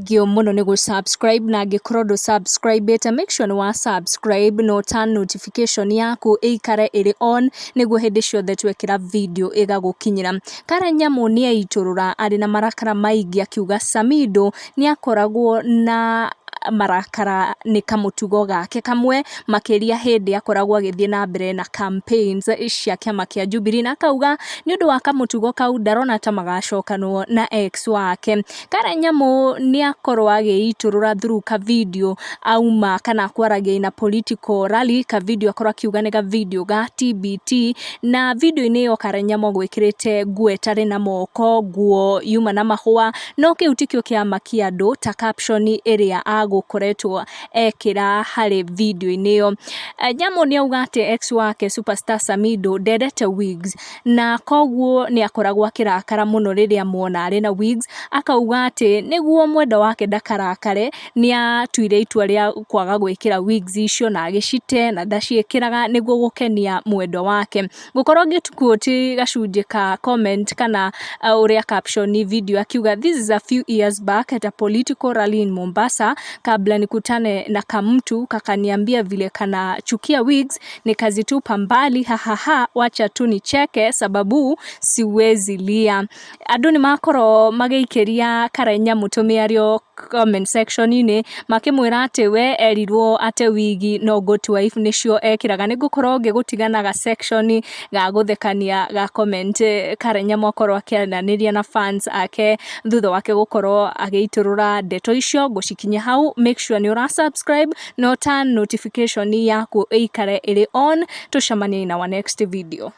Thank you mũno nĩ gũ subscribe, na angĩkorwo ndũ subscribe ĩte, make sure nĩ wa subscribe na turn notification yaku ĩikare ĩrĩ on, nĩguo hĩndĩ ciothe twekĩra video ĩgagũkinyĩra. Karen Nyamu nĩ eitũrũra arĩ na marakara maingĩ, akiuga Samido nĩ akoragwo na marakara nĩ kamũtugo gake kamwe, makĩria hĩndĩ akoragwo agĩthiĩ na mbere na campaigns cia kĩama kĩa Jubilee, na akauga nĩ ũndũ wa kamũtugo kau ndarona ta magacokanwo na ex wake. Karen Nyamu nĩ akorwo agĩitũrũra through ka video auma kana kwaragia na political rally, ka video akorwo akiuga nĩ ka video ga TBT, na video-inĩ ĩyo Karen Nyamu agwĩkĩrĩte nguo ĩtarĩ na moko, nguo yuma na mahũa, no kĩu tikĩo kĩamakia andũ ta caption ĩrĩa agũkoretwo ekĩra harĩ video-inĩ ĩyo. Nyamu nĩ auga atĩ ex wake Superstar Samido ndendete wigs, na koguo nĩ akoragwo akĩrakara mũno rĩrĩa muona arĩ na wigs. Akauga atĩ nĩguo mwendwa wake ndakarakare, nĩ atuire itua rĩa kwaga gwĩkĩra wigs icio na agĩcite na ndaciĩkĩraga nĩguo gũkenia mwendwa wake. Ngũkorwo ngĩquote gacunjĩ ka comment kana ũrĩa caption video, akiuga, "This is a few years back at a political rally in Mombasa, kabla nikutane na kamtu kakaniambia vile kanachukia wigs, nikazitupa mbali, hahaha, wacha tu nicheke sababu siwezi lia." Andũ nĩ makorwo magĩikĩria Karen Nyamu tũmĩario comment section-inĩ, makĩmwĩra atĩ we erirwo atĩ wigi no good wife nĩcio ekĩraga. Nĩ ngũkorwo ngĩgũtiga ga section ga gũthekania ga comment Karen Nyamu akorwo akĩaranĩria na fans ake thutha wake gũkorwo agĩitũrũra ndeto icio. Ngũcikinyia hau. Make sure nĩ ũra subscribe na turn notification yaku ĩikare ĩrĩ on. Tũcemanie in our next video.